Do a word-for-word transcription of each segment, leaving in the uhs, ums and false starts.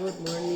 Good morning.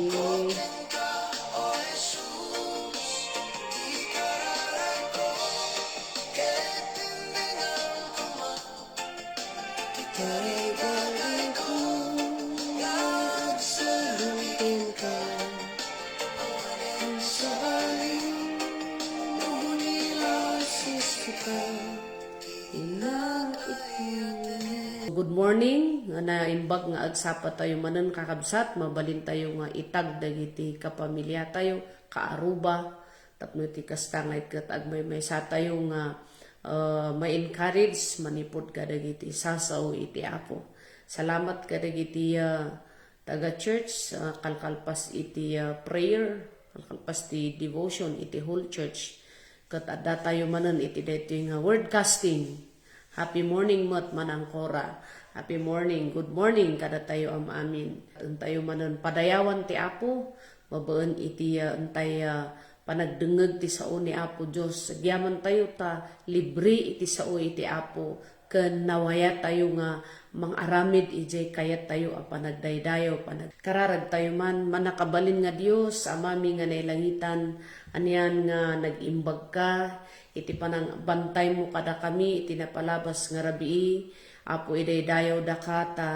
Good morning, nga naimbag nga agsapa tayo manen, kakabsat. Mabalin tayo nga itag dagiti kapamilya tayo, kaaruba, tapno iti kasta nga ket agmaymaysa tayo nga, ah, ma-encourage manipud kadagiti sasao iti Apo. Salamat kadagiti, ah, taga church, ah, kalkalpas iti, ah, prayer, kalkalpas ti devotion iti whole church. Ket adda tayo manen iti daytoy nga word casting. Happy morning met, Manang Cora. Happy morning, good morning kadatayo am-amin. Intayo manen padayawan ti Apo, babaen iti, ah, intay, ah, panagdengngeg ti sao ni Apo Dios. Agyamantayo ta libre iti sao iti Apo, ken nawayatayo nga mangaramid idiay kayattayo a panagdaydayaw, panagkararagtayo man. Mannakabalin nga Dios, Amami nga nailangitan, anian nga nag-imbagka iti panangbantaymo kadakami iti napalabas nga rabii. Apo, idaydayawdaka ta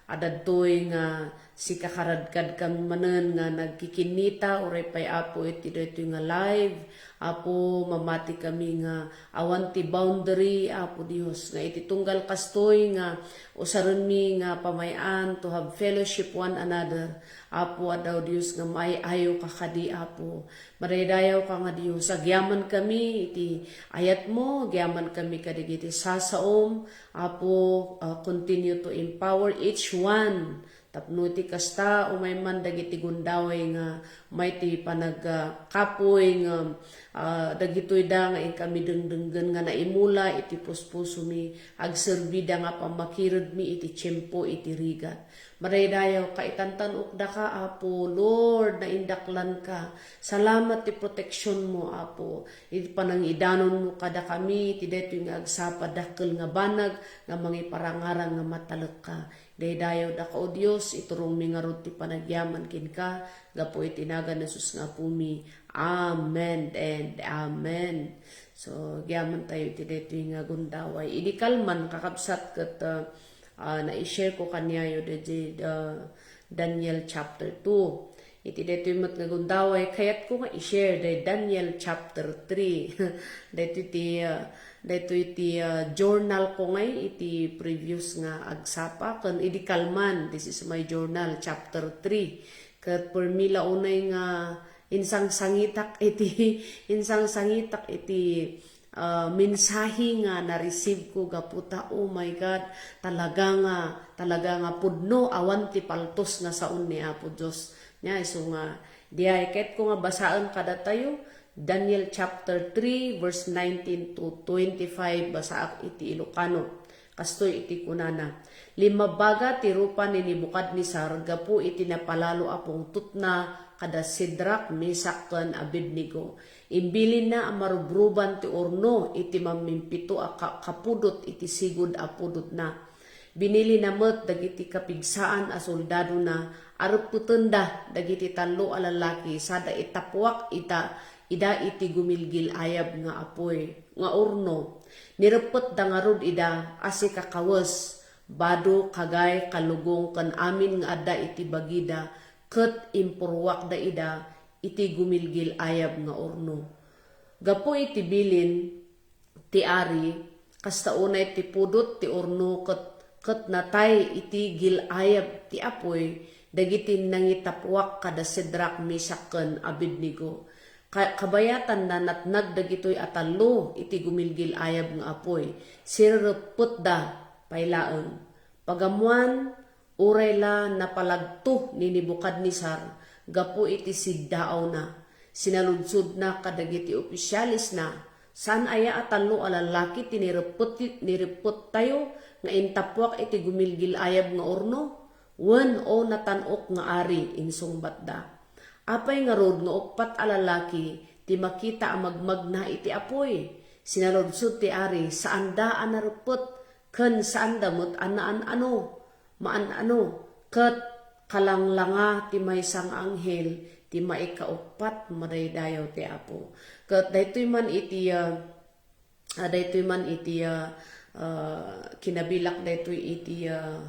adda daytoy nga sikakaradkadkami manen nga nagkikinnita, uray pay, Apo, iti daytoy nga live. Apo, mamati kami nga awan ti boundary, Apo Dios, nga iti tunggal kastoy nga usarenmi nga pamay-an to have fellowship one another. Apo, adda, O Dios, nga maay-ayoka kadi, Apo. Madaydayawka nga Dios, agyaman kami iti ayatmo, agyaman kami kadagiti sasaom. Apo, ah, continue to empower each one. Tapno iti kasta, umay man dagiti gundaway nga may ti panag-, ah, kapuy nga, ah, dagitoy da nga inkami dengdenggen nga naimula iti puspusomi, agserbida nga pammakiredmi iti tiempo iti rigat. Madaydayawka, itantan-okdaka, Apo, Lord, naindaklanka. Salamat ti proteksionmo, Apo. Iti panangidanonmo kadakami, iti daytoy nga agsapa dakkel nga banag nga mangiparangarang nga matalekka. Daydayawdaka, O Dios, iturongmi ngarud ti panagyaman kenka, gapu iti nagan Jesus nga Apomi. Amen and amen. So, agyamantayo iti daytoy nga gundaway. Idi kalman, kakabsat, ket, ah, ah, nai-share ko kaniayo daydi, ah, Daniel chapter two. Iti daytoy met nga gundaway, kayatko nga i-share day Daniel chapter three. Daytoy ti, ah, daytoy ti, ah, journal ko ngay iti previous nga agsapa, ken idi kalman, this is my journal, chapter three. Ket permi la unay nga insangsangitak iti, insangsangitak iti, ah, mensahe nga na-receive ko gapu ta, oh my God, talaga nga, talaga nga pudno, awan ti paltos nga saon ni Apo Dios. Nia, isu nga, diay, ket ko nga basaen kadatayo, Daniel chapter three, verse nineteen to twenty-five, basaak iti Ilocano. Kastoy iti kunana, "Limmabaga ti rupa ni Nebukadnesar gapu iti napalalo a pungtotna kada Sidrak, Mesak, ken Abednego. Imbilinna a marubruban ti urno iti mammimpito a ka-, kapudot iti sigud a pudotna. Binilina met dagiti kapigsaan a soldadona a reppetenda dagiti tallo a lalaki sada itapuak ita, ida iti gumilgil-ayab nga apuy, nga urno. Nireppetda ngarud ida a sikakawes, bado, kagay, kalugong, ken amin nga adda iti bagida, ket impurruakda ida iti gumilgil-ayab nga urno." Gapu iti bilin ti ari, kasta unay ti pudot ti urno ket, ket natay iti gil-ayab ti apuy dagiti nangitapuak kada Sidrak, Mesak, ken Abednego. Ka-, kabayatanna, natnag dagitoy a tallo iti gumilgil-ayab nga apuy. Sirreppetda pay laeng. Pagammoan, uray la napalagto ni Nebukadnesar gapu iti siddaawna, sinaludsodna kadagiti ofisialesna, "Saan aya a tallo a lalaki ti nireppet-, nireppettayo nga intapuak iti gumilgil-ayab nga urno?" "Wen, o natan-ok nga ari," insungbatda. "Apay ngarud nga uppat a lalaki ti makita a magmagna iti apuy?" Sinaludsod ti ari, "Saanda a nareppet, ken saanda met a naan-ano, maan-ano, ket kalanglanga ti maysa nga anghel ti maikauppat madaydayaw ti Apo." Ket daytoy man iti, ah, ah, daytoy man iti, ah, ah, kinabilak daytoy iti, ah,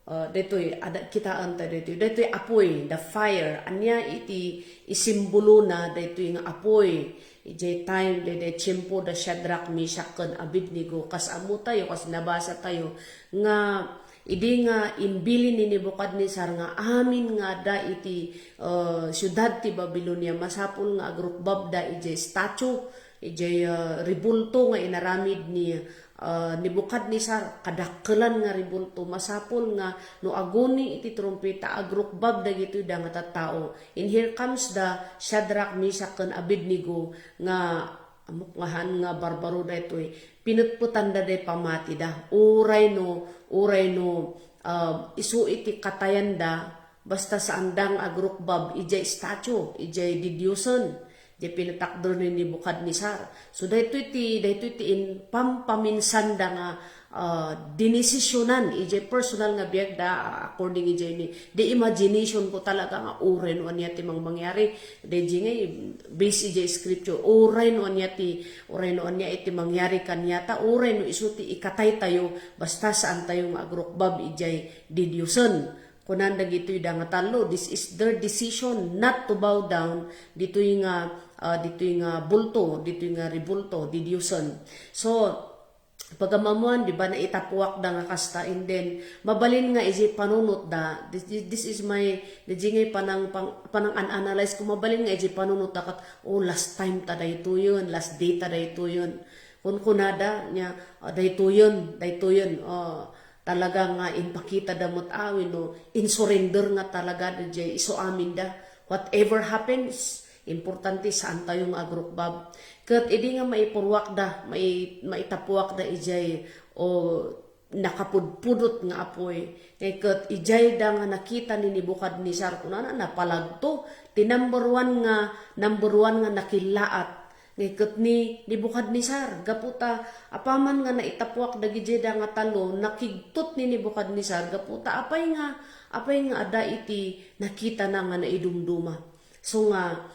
ah, daytoy, ada, kitaen tayo daytoy. Daytoy apuy, the fire. Ania iti isimbolona daytoy nga apuy? Idiay time, daydiay tiempo da Shadrach, Meshach, ken Abednego. Kas ammo tayo, kas nabasa tayo, nga idi nga imbilin ni Nebuchadnezzar nga amin nga adda iti, ah, siudad ti Babilonia, masapul nga agrukbabda idiay statue, idiay, ah, rebulto nga inaramid ni, ah, Nebuchadnezzar, kadakkelan nga rebulto, masapul nga no aguni iti trumpeta, agrukbab dagitoy da nga tattao. And here comes the Shadrach, Meshach, ken Abednego nga amok nga han nga barbaro daytoy. Pinetpetanda day pamatida. Uray no, uray no, ah, isu iti katayanda, basta saanda nga agrukbab idiay statue, idiay didiosen, idiay pinatakder ni Nebuchadnezzar. So, daytoy ti, daytoy ti in-, pampaminsanda nga, ah, dinesisionan idiay personal nga biagda, ah, according idiay ni, di imagination ko talaga nga uray no ania ti mangmangyari. Daydi ngay, based idiay scripture, uray no ania ti, uray no ania iti mangyari kaniata, uray no isu ti ikatay tayo, basta saan tayo nga agrukbab idiay didiosen. Kunan dagitoy da nga tallo, this is their decision not to bow down ditoy nga, ah, ditoy nga bulto, ditoy nga rebulto, didiosen. So, pagamammuan, di ba, naitapuakda nga kasta, and then, mabalin nga iti panunotda, this, this is my, daydi ngay panang, pang-, panang-an-analyze ko, mabalin nga iti panunotda ket, "Oh, last time ta daytoyen, last day ta daytoyen." Kunkunada, nia, ah, daytoyen, daytoyen, ah, talaga nga impakitada met, ah, wenno insurrender nga talaga daydiay isu aminda. Whatever happens, importante saan tayo nga agrukbab. Ket idi nga maipurruakda, mai-, maitapuakda idiay, o nakapudpudot nga apuy. Ngay ket idiay da nga nakita ni Nebuchadnezzar, kunana, napalagto. Ti number one nga, number one nga nakillaat. Ngay ket ni Nebuchadnezzar, gapu ta apaman nga naitapuak dagidiay da nga tallo, nakigtot ni Nebuchadnezzar, gapu ta apay nga, apay nga adda iti nakitana nga naidumduma. So nga,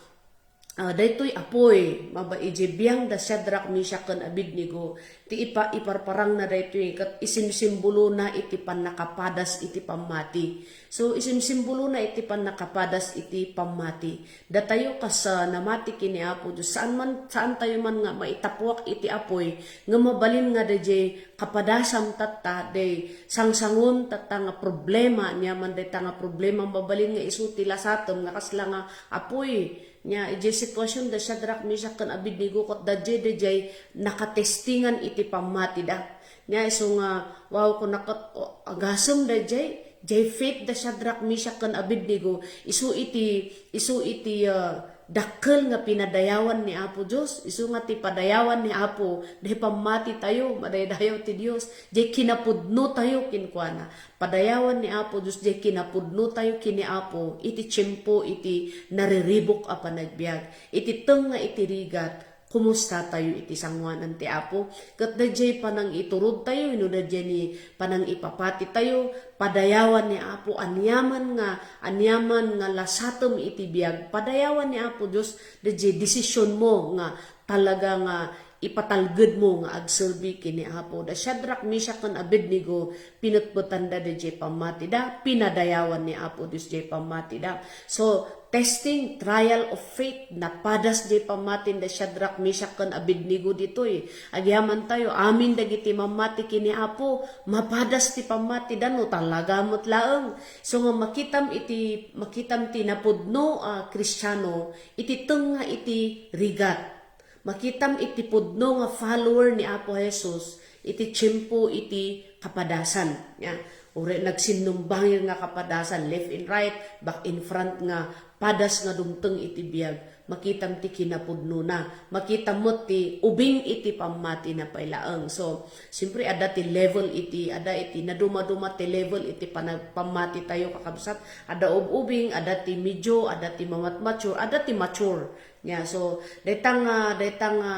Ah, daytoy apuy, maba-, idiay biang da Shadrach, Meshach, ken Abednego, ti ipa-, iparparangna daytoy, ket isimsimbolona iti pannakapadas iti pammati. So, isimsimbolona iti pannakapadas iti pammati. Datayo kas, ah, namati ken ni Apo Dios, saan man, saan tayo man nga maitapuak iti apuy, nga mabalin nga daydiay kapadasam tatta, day sangsangon tatta nga problema, ania man dayta nga problema, mabalin nga isu ti lasatem nga kasla nga apuy. Nia, idiay sitwasyon da Shadrach, Meshach, ken Abednego, ket daydiay, daydiay nakatestingan iti pammatida. Nia, isu nga, wow, kuna ket, o, agasem daydiay, diay faith da Shadrach, Meshach, ken Abednego, isu iti, isu iti, ah, dakkel nga pinadayawan ni Apo Dios, isu nga ti padayawan ni Apo, diay pammati tayo, madaydayaw ti Dios, diay kinapudno tayo kenkuana. Padayawan ni Apo Dios diay kinapudno tayo ken ni Apo iti tiempo iti nariribuk a panagbiag. Iti tengnga iti rigat, kumusta tayo iti sangoanan ti Apo? Ket daydiay panangiturod tayo, wenno daydiay ni panangipapati tayo, padayawan ni Apo, aniaman nga, aniaman nga lasatem iti biag, padayawan ni Apo Dios daydiay desisionmo nga talaga nga ipatalgedmo nga agserbi ken ni Apo. Da Shadrach, Meshach, ken Abednego, pinetpetanda daydiay pammatida, pinadayawan ni Apo Dios diay pammatida. So, testing, trial of faith, napadas diay pammatin da Shadrach, Meshach, ken Abednego ditoy. Agyaman tayo, amin dagiti mammati ken ni Apo, mapadas ti pammatida no talaga met laeng. So nga makitam iti, makitam ti napudno a Kristiano, iti tengnga iti rigat. Makitam iti pudno nga follower ni Apo Jesus iti tiempo iti kapadasan. Nia, uray nagsinnumbangir nga kapadasan, left and right, back and front nga padas nga dumteng iti biag, makitam ti kinapudnona, makitam met ti ubing iti pammatina pay laeng. So, siyempre, adda ti level iti, adda iti nadumaduma ti level iti panag-, pammati tayo, kakabsat. Adda ub-ubing, adda ti medyo, adda ti mamatmature, adda ti mature. Nia, so, dayta nga, dayta nga,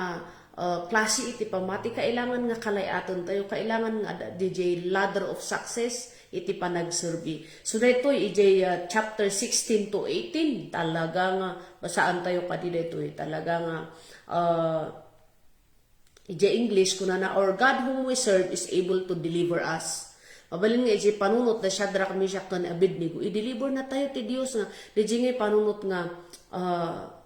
ah, klase iti pammati, kailangan nga kalay-aten tayo, kailangan nga adda diay ladder of success iti panagserbi. So, daytoy idiay, ah, chapter sixteen to eighteen, talaga nga basaan tayo kadi daytoy, talaga nga, ah, idiay English, kunana, "Our God whom we serve is able to deliver us." Mabalin nga idiay panunot da Shadrach, Meshach, ken Abednego, i-deliver na tayo ti Dios nga, diay nga panunot nga, ah,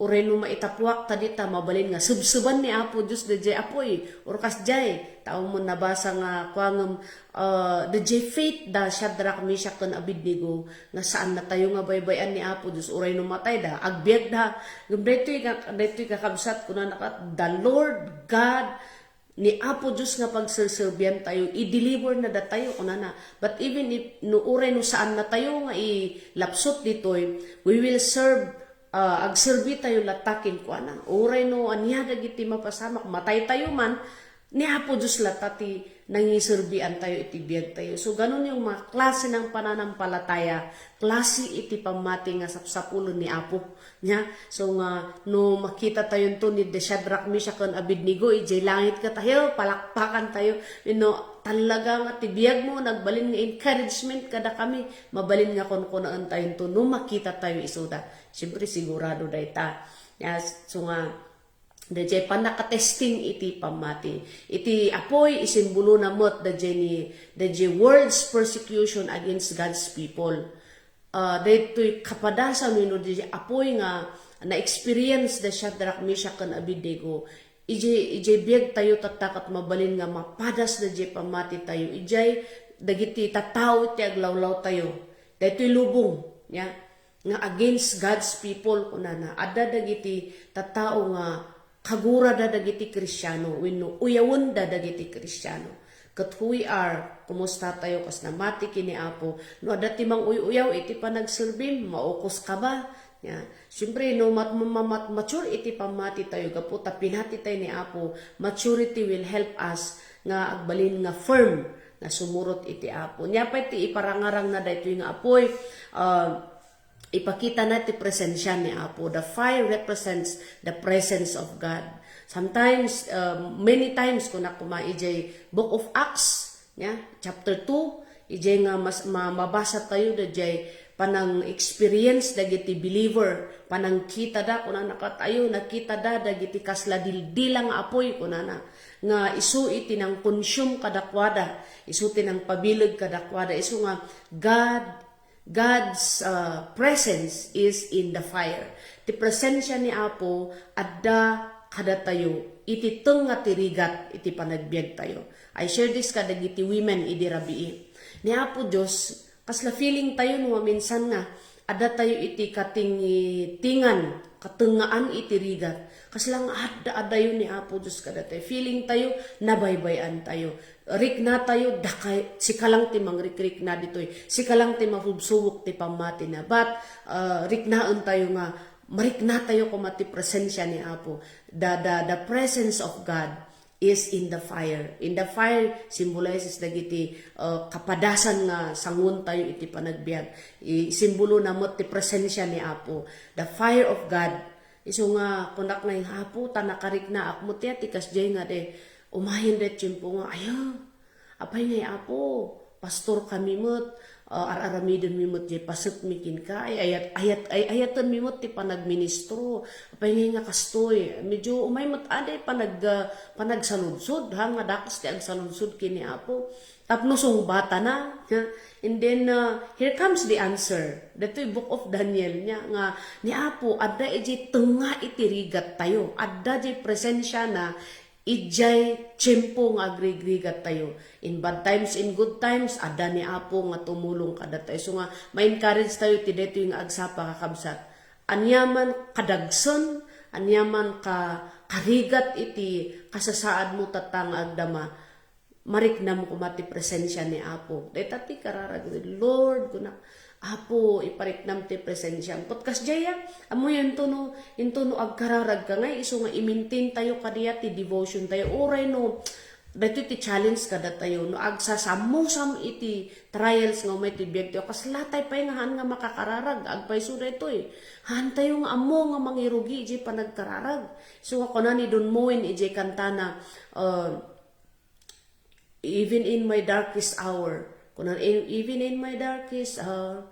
Uray no maitapuak ta dita, mabalin nga sebseban ni Apo Dios daydiay apuy, or kasdiay, tao mo nabasa nga kuangem, ah, daydiay faith da Shadrach, Meshach, ken Abednego, nga saan na tayo nga baybay-an ni Apo Dios, uray no matay da, agbiag da. Ngem daytoy nga, daytoy kakabsat, kunana ket, "The Lord God ni Apo Dios nga pagserserbian tayo, i-deliver na datayo," kunana. But even if, no uray no saan na tayo nga ilapsot ditoy, we will serve, ah, agserbi tayo latta kenkuana. Uray no ania dagiti mapasamak, matay tayo man, ni Apo Dios latta ti nangiserbian tayo iti biag tayo. So, ganun yung mga klase ng pananampalataya, klase iti pammati nga sapsapulen ni Apo. Nia, so nga, no makita tayo nto ni de Shadrach, Meshach, ken Abednego, idiay langit ka tayo, palakpakan tayo. You know, talaga nga ti biag mo, nagbalin nga encouragement kada kami, mabalin nga kunkunaan tayo nto, no makita tayo isuda. Siyempre, sigurado dayta. Nia, so nga, daydiay pannakatesting iti pammati. Iti apuy, isimbolona met daydiay ni, daydiay world's persecution against God's people. Ah, daytoy kapadasan wenno daydiay apuy nga na-experience da Shadrach, Meshach, ken Abednego. Idiay, idiay biag tayo tatta ket mabalin nga mapadas daydiay pammati tayo. Idiay dagiti tattao ti aglawlaw tayo. Daytoy lubong, nia, nga against God's people, kunana. Adda dagiti tattao nga kagurada dagiti Kristiano wenno uyawenda dagiti Kristiano. Ket who we are, kumusta tayo kas namati ken ni Apo? No adda ti manguy-uyaw iti panagserbim, maukos ka ba? Nia, siyempre, no mat-, ma-, mat-, mature iti pammati tayo, gapu ta pinati tayo ni Apo, maturity will help us nga agbalin nga firm nga sumurot iti Apo. Nia pay ti iparangarangna daytoy nga apuy, ah, ipakitana ti presensia ni Apo. The fire represents the presence of God. Sometimes, uh, many times, kuna koma idiay Book of Acts, nia, chapter two, idiay nga mas-, ma-, mabasa tayo daydiay, panang-experience dagiti believer, panangkitada, kunana ket, ayo, nakitada dagiti kasla dildila nga apuy, kunana, nga isu iti nang-consume kadakuada, isu ti nangpabileg kadakuada, isu nga God, God's, uh, presence is in the fire. Ti presensia ni Apo adda kadatayo iti tengnga ti rigat iti panagbiagtayo. I share this kadagiti women idi rabii. Ni Apo Dios, kasla feeling tayo no maminsan nga adda tayo iti katingitingan, katengngaan iti rigat. Kasla nga adda adayo ni Apo Dios kadatayo. Feeling tayo, nabaybay-an tayo. Rikna tayo, dakay, sika lang ti mangrikrikna ditoy. Sika lang ti masubsubok ti pammatina. But, uh, riknaen tayo nga, marikna tayo koma ti presensia ni Apo. The, the, the presence of God is in the fire. In the fire symbolizes dagiti, uh, kapadasan nga sanguentayo iti panagbiag. I-, simbolona met ti presensia ni Apo. The fire of God. Isu nga kunak nga, "Apo, ta nakariknaak met ti kasdiay nga de, umayen de tiempo nga, ayo, apay ngay, Apo, pastor kami met, uh, ar-aramidenmi met jay pasekmi kenka, ay, ayat, ayat, ay, ayatenmi met ti panagministro. Apay ngay nga kastoy? Medyo umay met aday panag-, uh, panagsaludsod, ha, nga dakes ti agsaludsod ken ni Apo." Tapno sungbatana, ha? And then, uh, here comes the answer. Ditoy Book of Daniel niya nga ni Apo, adda iti tengnga iti rigat tayo. Adda jay presensiana, idiay tiempo nga agrigrigat tayo. In bad times, in good times, adda ni Apo nga tumulong kadatayo. So nga, ma-encourage tayo ti daytoy nga agsapa, kakabsat. Aniaman kadagsen, aniaman ka, karigat iti kasasaadmo tatta nga agdama, mariknam koma ti presensia ni Apo. Dayta ti kararag, Lord, kuna, Apo, ipariknam ti presensiam. Ket kasdiay, ammoyo, intono, intono agkararag ka, ngay isu nga i-maintain tayo kadi ti devotion tayo. Uray no, daytoy ti challenge kadatayo. No agsasammusam iti trials nga umay ti biag tayo, kasla tay pay nga haan nga makakararag. Agpayso daytoy. Haan tayo nga ammo nga mangirugi iti panagkararag. So, nga kuna ni Don Moen iti kantana, uh, "Even in my darkest hour," kuna, "E-, even in my darkest hour,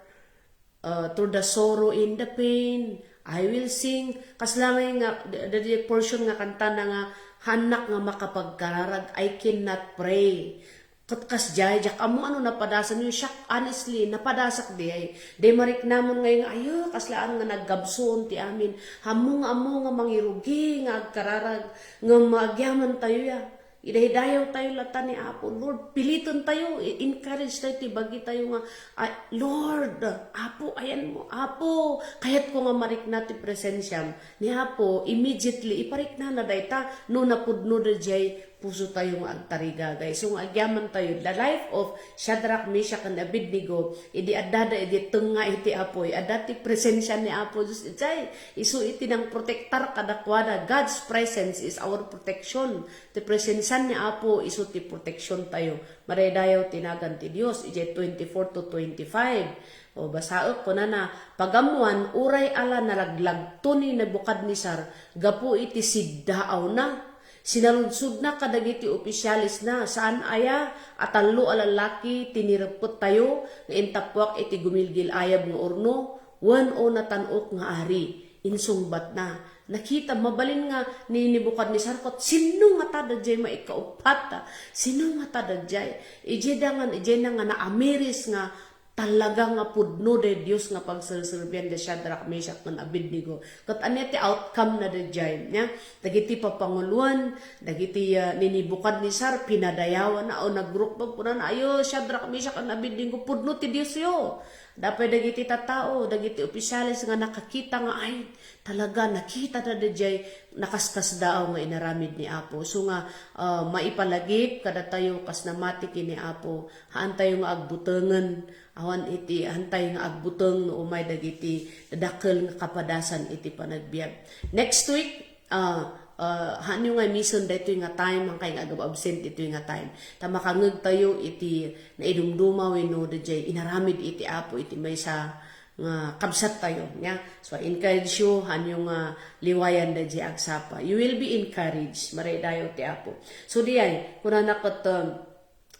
uh, through the sorrow and the pain, I will sing." Kasla ngay nga, the, the portion nga kantana nga, "Haanak nga makapagkararag, I cannot pray." Ket kasdiay, diak ammo no napadasanyo, siak, honestly, napadasak diay. Di mariknamon ngay nga, ayo, kaslaan nga naggabsuon ti amin. Ammo nga, ammo nga mangirugi nga agkararag, nga maagiaman tayo ya. Idaydayaw tayo latta ni Apo. Lord, piliten tayo, i-, encourage tayo ti bagi tayo nga, "Ay, Lord, Apo, ayan mo, Apo, kayat ko nga marikna ti presensiam." Ni Apo, immediately, iparikna na dayta, no napudno da jay puso tayo nga agtarigagay. So, nga agyaman tayo, the life of Shadrach, Meshach, and Abednego, idi addada, idi tengnga iti apoy, adda ti presensia ni Apo Dios, ijay, isu iti nang protektar kadakuada. God's presence is our protection. Ti presensian ni Apo isu ti protection tayo. Madaydayaw ti nagan ti Dios, ijay twenty-four to twenty-five. O, basaek, kunana, "Pagammoan, uray ala nalaglagto ni Nebukadnesar gapu iti siddaawna, sinaludsodna kadagiti opisialesna, saan aya a tallo a lallaki ti nireppet tayo nga intappuak iti gumilgil-ayab nga urno, wen o natan-ok nga ari?" Insungbatna, nakita, mabalin nga ni Nebukadnesar ket, "Sinno ngata daydiay maikaupat? Sinno ngata daydiay?" Idiay dangan, idiay na nga naamiris nga talaga nga pudno day Dios nga pagserserbian da Shadrach, Meshach, ken Abednego. Ket ania ti outcome na daydiay, nia? Dagiti papanguloan, dagiti, ah, ni Nebukadnesar, pinadayawanna, o nagrukbab, kunana, "Ayo, Shadrach, Meshach, ken Abednego, pudno ti Diosyo." Dapay dagiti tattao, dagiti opisyales nga nakakita nga, ay, talaga, nakita da daydiay nakaskasdaaw nga inaramid ni Apo. So nga, ah, maipalagip kadatayo kas namati ken ni Apo, haantayo nga agbutengen, awan iti, haantayo nga agbuteng no umay dagiti dakkel nga kapadasan iti panagbiag. Next week, ah, ah, haanyo nga misen daytoy nga time, hankay nga agab-absent ditoy nga time. Ta makangeg tayo iti naidumduma wenno daydiay inaramid iti Apo iti maysa nga kabsat tayo, nia? So, I encourage you, haanyo nga liwayan daydiay agsapa. You will be encouraged. Madaydayaw ti Apo. So, diay, kunana ket, um,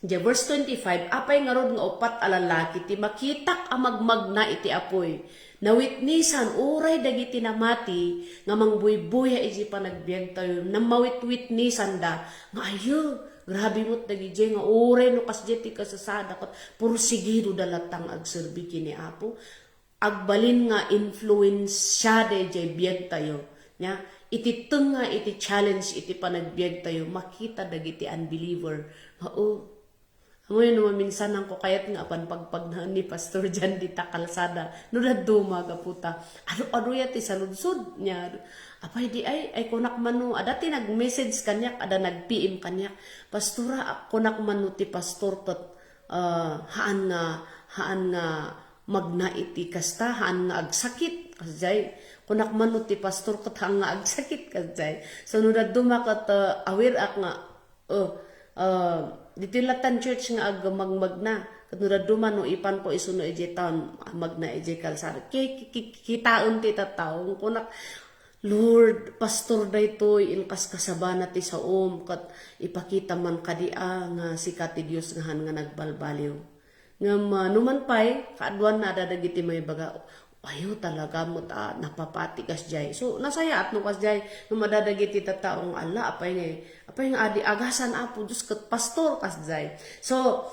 Diay verse twenty-five, apay ngarud nga uppat a lalaki ti makitak a magmagna iti apuy? Nawitnisan, uray dagiti namati nga mangbuybuya iti panagbiagtayo, namawitwitnisanda nga, "Ayo, grabe met dagidiay nga uray no kasdiay ti kasasaada ket porsigidoda latta nga agserbi ken ni Apo." Agbalin nga influensiada idiay biagtayo. Nya, iti tengnga iti challenge iti panagbiagtayo, makita dagiti unbeliever nga, "Oh, amoy no maminsananko kayat nga apan pagpagnaen ni Pastor Jan dita kalsada no dadduma gaputa. Adu-aduya ti saludsod." Nya, "Apay di ay, ay kunak man no, adda ti nag-message kaniak, adda nag-P M kaniak. Pastora, ak-, kunak man no ti pastor ket, ah, haan nga, haan nga magna iti kasta, haan nga agsakit," kasdiay. "Kunak man no ti pastor ket haan nga agsakit," kasdiay. So, no dadduma ket, ah, aware ak nga, oh, ah, ditoy lattan church nga agmagmagna. Ket no dadduma no ipanko isuno idiay town, magna idiay kalsada. Ki-, ki-, ki-, kitaen ti tattao. Kunak, "Lord, pastor daytoy, inkaskasabana ti saom, ket ipakita man kadi a nga sika ti Dios nga haan nga nagbalbaliw." Ngem, ah, numan pay, kaaduanna adda dagiti maibaga, "Ayo talaga met a napapati kasdiay." So, nasayaat no kasdiay, ngem adda dagiti tattao nga, "Alla, apay nga, apay nga adi agasan Apo Dios ket pastor kasdiay." So,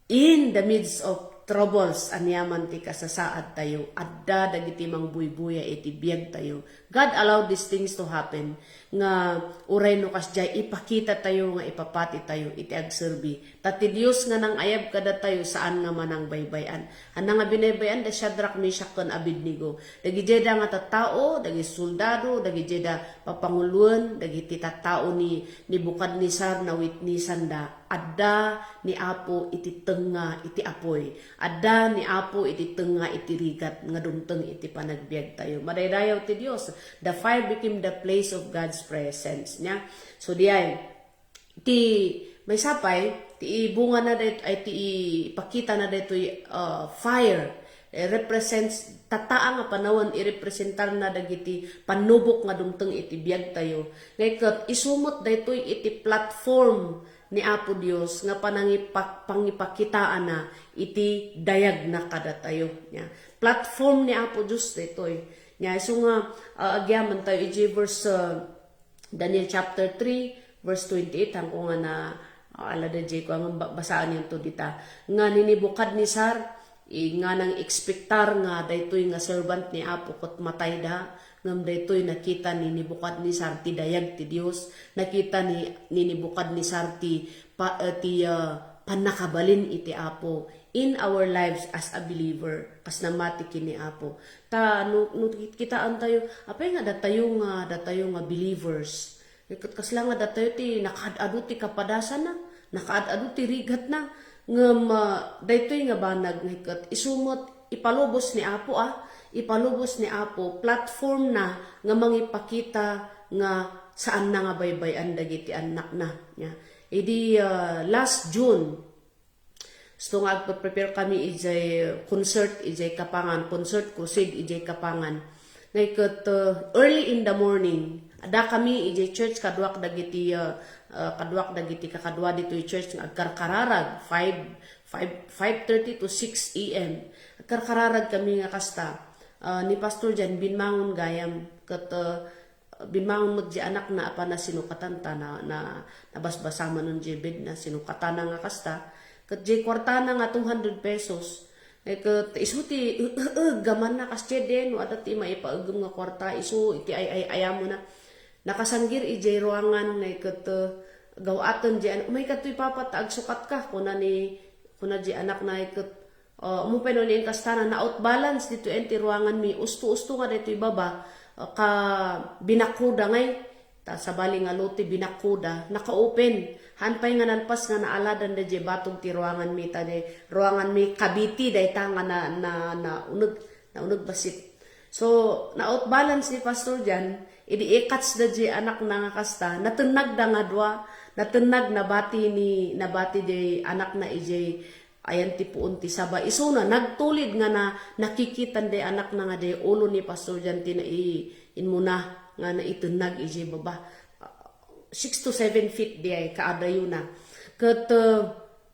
in the midst of troubles, aniaman ti kasasaadtayo, adda dagiti mangbuybuya iti biagtayo. God allowed these things to happen, nga uray no kasdiay, ipakitatayo nga ipapatitayo iti agserbi. Ta ti Dios nga nangayab kadatayo, saan nga manangbaybay-an. Haan nga binaybay-an da Shadrach, Meshach, ken Abednego. Dagidiayda nga tattao, dagiti soldado, dagidiayda papanguloen, dagiti tattao ni Nebukadnesar, nawitnisanda. Adda ni Apo iti tengnga iti apuy. Adda ni Apo iti tengnga iti rigat nga dumteng iti panagbiagtayo. Madaydayaw ti Dios. The fire became the place of God's presence. Nya? So, diay, ti maysa pay, ti ibungana dayt-, ay, ti ipakitana daytoy, ah, fire, eh, represents, tatta nga panawen, irepresentarna dagiti pannubok nga dumteng iti biagtayo. Ngay ket, isu met daytoy iti platform ni Apo Dios nga panangipak-, pangipakitaana iti dayagna kadatayo. Nya, platform ni Apo Dios daytoy. Nya, isu nga, ah, agyamaentayo iti verse, ah, Daniel chapter three, verse twenty-eight, haanko nga na, ah, ala da diay ko, nga ba-, basaennto dita. Nga ni Nebukadnesar, i-, nga nang-ekspektar nga daytoy nga servant ni Apo ket matayda, ngem daytoy nakita ni Nebukadnesar ti dayag ti Dios, nakita ni, ni Nebukadnesar ti pa-, eh, ti, ah, pannakabalin iti Apo in our lives as a believer, kas namati ken ni Apo. Ta no, no kit-, kitaentayo, apay nga datayo nga, datayo nga believers, ket kasla nga datayo ti nakaad-adu ti kapadasanna, nakaad-adu ti rigatna, ngem, ah, daytoy nga banag nga ket isu met ipalubos ni Apo, ah, ipalubos ni Apo, platformna nga mangipakita nga saanna nga baybay-an dagiti annakna. Nya, idi, ah, last June, isu nga agpe-prepare kami idiay concert, idiay Kapangan, concert crusade idiay Kapangan. Ngay ket, uh, early in the morning, adda kami idiay church, kaduak dagiti, uh, uh, kaduak dagiti kakadua ditoy church nga agkarkararag, five, five, five thirty to six A M. Agkarkararag kami nga kasta. Uh, ni Pastor Jan, binmangon gayam, ket, uh, binmangon met diay anakna, apana sinukatan ta na, na, nabasbasa manen diay bedna, sinukatana nga kasta. Ket diay kuartana nga two hundred pesos, eh, ket isu ti e-, e-, egammanna kasdiay, no adda ti maipaegem nga kuarta, isu iti ay-, ay-, ayamona. Nakasanggir idiay ruangan, eh, ket, eh, gaw-aten diay an-, "Umayka toy, Papa, ta agsukatka," kuna ni, kuna diay anakna, eh, ket, ah, umupay no ni inkastana, na-outbalance ditoy ti ruanganmi, usto-usto nga daytoy baba, ah, ka binakkuda ngay, ta sabali nga lote, binakkuda, naka-open. Haan pay nga nalpas nga naaladanda diay batog ti ruanganmi, ta diay ruanganmi kabiti dayta nga na, na, nauneg, nauneg bassit. So, na-outbalance ni Pastor Jan, idi ikatchda diay anakna nga kasta, natennagda nga dua, natennag, nabati ni, nabati diay anakna idiay ayan ti puon ti saba. Isuna, nagtulid nga na, nakikitan diay anakna nga diay ulo ni Pastor Jan ti nai-, inmuna nga naitennag idiay baba. Six to seven feet diay kaadayona. Ket, uh,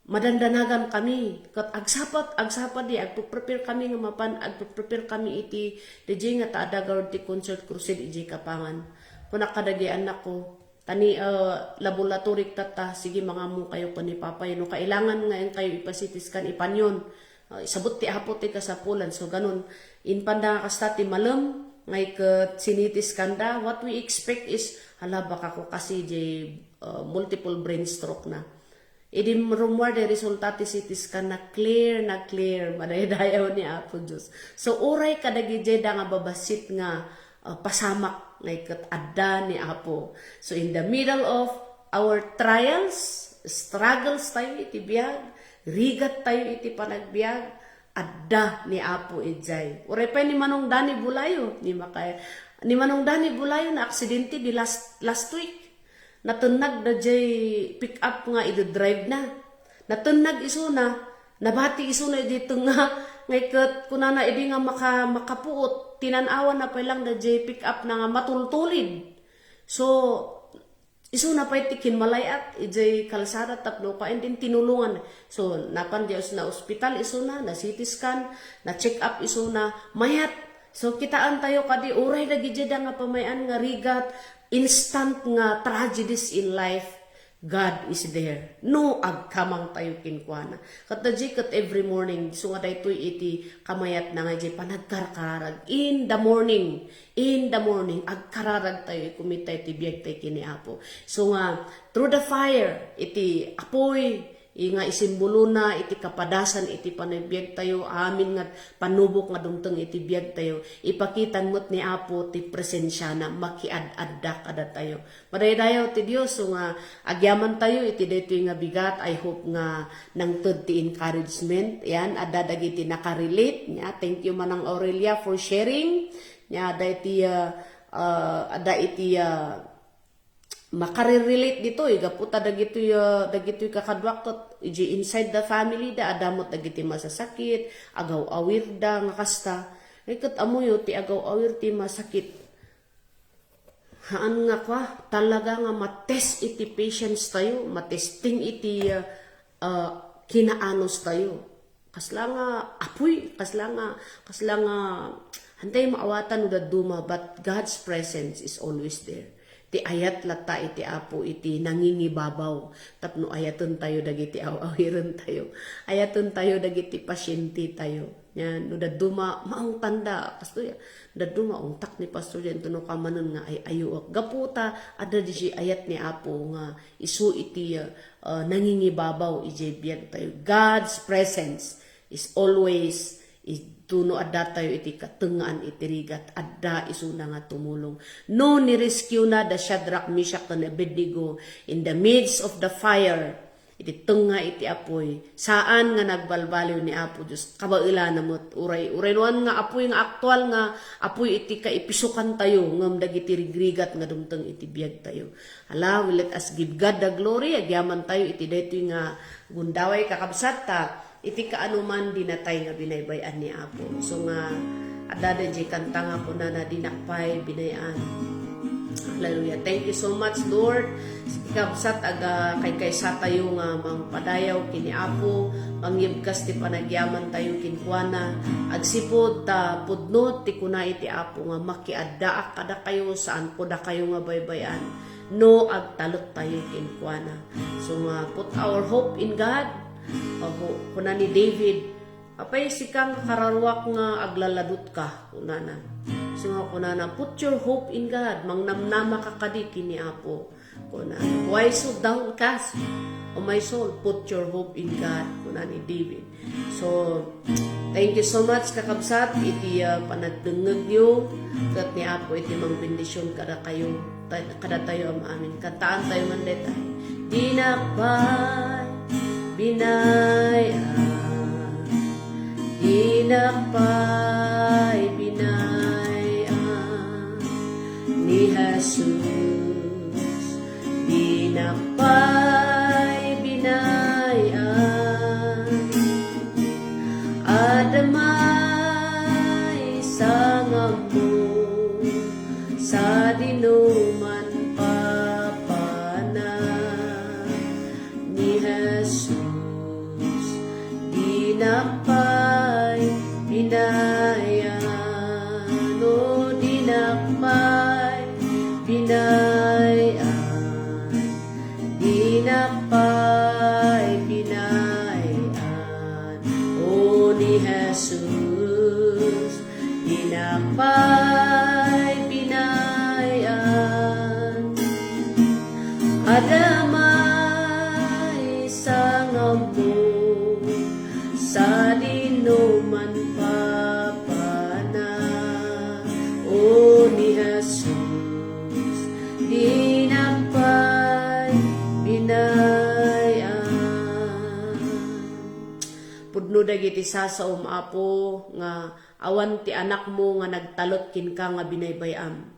madandanagan kami. Ket agsapet, agsapet di, agpe-prepare kami nga mapan, agpe-prepare kami iti, diay nga ta adda garud ti concert crusade idiay Kapangan. Kunak kadagiti annakko, tani, ah, laboratory tatta, sige, mangammokayo ken ni Papa, no kailangan nga inkayo ipa-C T scan, ipanyon. Ah, isabut ti Apo ti kasapulan. So, ganun, impanda nga kasta ti malem, ngay ket siniti skanda. What we expect is, hala, baka ko kasi jay, ah, multiple brain stroke na. Idi rummuar day resulta ti C T scan na clear, na clear, madaydayaw ni Apo Dios. So, uray kadagijay da nga babassit nga, ah, pasamak, ngay ket adda ni Apo. So, in the middle of our trials, struggles tayo iti biag, rigat tayo iti panagbiag, adda ni Apo idiay. Uray pay ni Manong Danny Bulayo, ni Makay-, ni Manong Danny Bulayo na aksidente di last, last week. Natennag da jay pick up nga idedrive na. Natennag isuna, nabati isuna idi tengnga, ngay ket kunana idi nga maka-, makapuot, tinan-awan na pay lang da jay pick up na nga matultulid. So, isuna pay ti kinmalay-at idiay kalsada tapno kaen din tinulungan. So, napan Dios na ospital isuna, na C T scan, na check up isuna, mayat. So, kitaan tayo kadi, uray dagiti da nga pamay-an nga rigat, instant nga tragedies in life, God is there. No, agkamang tayo kenkuana. Ket da di ket every morning, so nga daytoy iti kamayat na nga di panagkarkararag. In the morning, in the morning, agkararag tayo, ikumita iti biag tayo kini Apo. So nga, through the fire, iti apoy, i-, nga isimbolona iti kapadasan iti panagbiag tayo, amin nga panubok nga dumteng iti biag tayo, ipakitan met ni Apo ti presensiana, makiad-adda kadatayo. Madaydayaw ti Dios, so nga agyaman tayo iti daytoy nga bigat. I hope nga nangted ti encouragement. Yan, adda dagiti nakarelate. Nya, thank you, Manang Aurelia, for sharing. Nya, adda iti, ah, ah, adda iti, ah, makarelate ditoy, gapu ta dagitoy, ah, dagitoy kakaduak ket iti inside the family da, adda met dagiti masasakit, agaw-awir da nga kasta. Ket ammoyo ti agaw-awir ti masakit. Haan nga kua, talaga nga matest iti patience tayo, matesting iti, ah, ah, kinaanus tayo. Kasla nga apoy, kasla nga, kasla nga, antay maawatan no dadduma, but God's presence is always there. Ti ayat latta iti Apo iti nangingibabaw, tapno ayaten tayo dagiti aw-awiren tayo. Ayaten tayo dagiti pasyente tayo. Yan, no dadduma, maungtanda, kastoy, dadduma, ungtak ni Pastor yan, tuno ka manen nga ay-ayuak. Gapu ta, adda di ayat ni Apo nga isu iti, uh, nangingibabaw iti biag tayo. God's presence is always, i-, tuno adda tayo iti katengngaan iti rigat, adda isuna nga tumulong. No, ni-rescue na da Shadrach, Meshach, ken Abednego in the midst of the fire, iti tengnga iti apoy, saan nga nagbalbaliw ni Apo Dios, kabaelana met, uray, uray nuan nga apoy nga aktual nga apoy iti kaipisokan tayo, ngem dagiti rigrigat nga dumteng iti biag tayo. Hala, we let us give God the glory, agyaman tayo iti daytoy nga gundaway, kakabsat, ta iti kaanoman di natay nga binaybay-an ni Apo. So nga, adda dayjay kanta nga kunana, "Dinak pay binay-an." Hallelujah. Thank you so much, Lord. Kabsat, aga, kaykaysa tayo nga mangpadayaw kini Apo, mangyebkas ti panagyaman tayo kenkuana. Agsipud ta pudno ti kuna iti Apo nga, "Makiaddaak kadakayo, saanko dakayo nga baybay-an, no agtalek tayo kenkuana." So nga, put our hope in God. Apo, kuna ni David, "Apay sika nga kararuak nga aglaladutka?" kunana. So nga kunana, "Put your hope in God." Mangnamnama ka kadi kini Apo. Kunana, "Why so downcast, O my soul? Put your hope in God," kuna ni David. So, thank you so much, kakabsat, iti, ah, panagdengngegyo, ket ni Apo iti mangbendisyon kadakayo, ta-, kadatayo am-amin. Kantaan tayo man detay. Dinak pay binay-an, dinak pay binay-an ni Jesus. Dinak pay binay-an, adda maysa nga ammo sadino man papana ni Jesus. Dinak pay binayan, o dinak pay binayan, dinak pay binayan, o ni Jesus, dinak pay binayan. Adda maysa nga ammo sadino man papana, o ni Jesus, dinak pay binayan. Pudno dagiti sasaom, Apo, nga awan ti anakmo nga nagtalek kenka nga binaybay-am.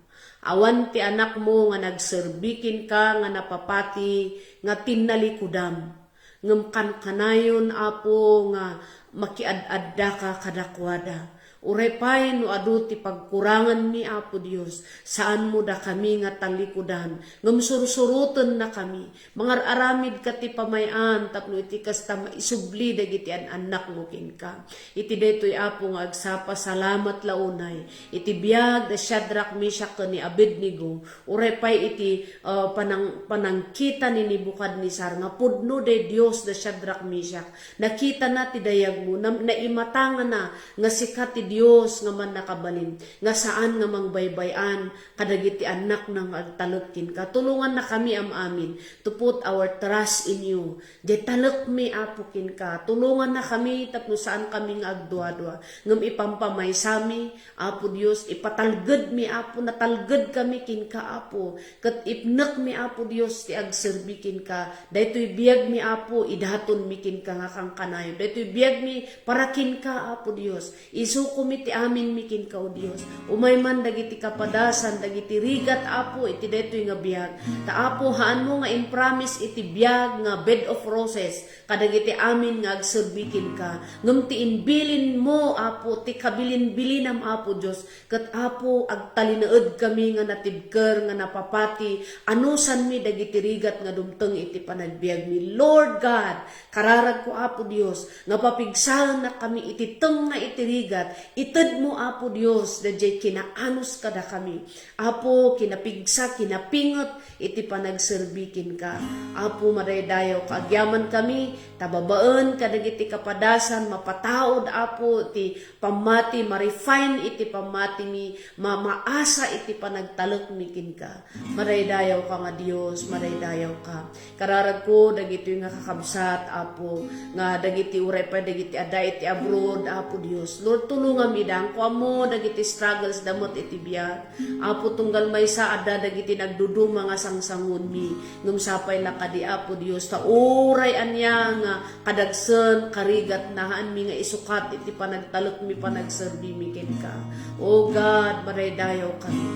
Awan ti anakmo nga nagserbi kenka nga napapati nga tinnalikudam. Ngem kankanayon, Apo, nga makiad-addaka kadakuada. Uray pay no adu ti pagkuranganmi, Apo Dios, saanmo dakami nga talikudan, ngem sursurotennakami. Mangar-aramidka ti pamay-an tapno iti kasta maisubli dagiti an-annakmo kenka. Iti daytoy, Apo, nga agsapa, salamat la unay iti biag da Shadrach, Meshach, ken ni Abednego, uray pay iti, ah, panang-, panangkita ni Nebuchadnezzar nga pudno day Dios da Shadrach, Meshach. Nakitana ti dayagmo, nam-, naimatangana nga sika ti Dios nga mannakabalin, nga saan nga mangbaybay-an kadagiti annakna nga agtalek kenka. Tulongannakami am-amin to put our trust in you. Diay talekmi, Apo, kenka. Tulongannakami tapno saankami nga agduadua. Ngem ipampamaysami, Apo Dios, ipatalgedmi, Apo, natalgedkami kenka, Apo. Ket ipnekmi, Apo Dios, ti agserbi kenka. Daytoy biagmi, Apo, idatonmi kenka nga kankanayon. Daytoy biagmi para kenka, Apo Dios. Isukomi ti aminmi kenka, O Dios. Umay man dagiti kapadasan, dagiti rigat, Apo, iti daytoy nga biag. Ta, Apo, haanmo nga impromise iti biag nga bed of roses kadagiti amin nga agserbi kenka. Ngem ti imbilinmo, Apo, ti kabilinbilinam, Apo Dios, ket, Apo, agtalinaedkami nga natibker, nga napapati, anusanmi dagiti rigat nga dumteng iti panagbiagmi. Lord God, kararagko, Apo Dios, nga papigsaennakami iti tengnga iti rigat, itedmo, Apo Dios, daydiay kinaanus kadakami. Apo, kinapigsa, kinapinget iti panagserbi kenka. Apo, madaydayawka, agyamankami, ta babaen kadagiti kapadasan, mapataud, Apo, ti pammati, ma-refine iti pammatimi, ma-, maasa iti panagtalekmi kenka. Madaydayawka nga Dios, madaydayawka. Kararagko, dagitoy nga kakabsat, Apo, nga dagiti uray pay dagiti adda iti abroad, Apo Dios. Lord, tulongam ida, ngem kua ammo dagiti struggles da met iti biag. Apo, tunggal maysa adda dagiti nagduduma nga sangsangonmi, ngem sapay la kadi, Apo Dios, ta uray ania nga kadagsen, karigat, haanmi nga isukat iti panagtalekmi, panagserbimi kenka. O God, madaydayawkami.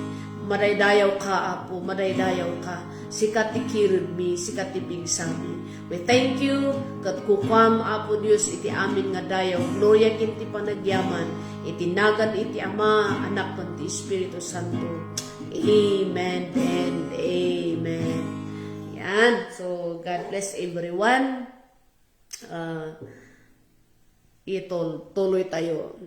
Madaydayawka, Apo, madaydayawka. Sika ti kiredmi, sika ti pigsami. We thank you, ket kukuam, Apo Dios, iti amin nga dayaw, gloria ken ti panagyaman, iti nagan iti Ama, Anak, ken ti Espiritu Santo. Amen and amen. Yan. So, God bless everyone. Ah, itol-, tuloy tayo.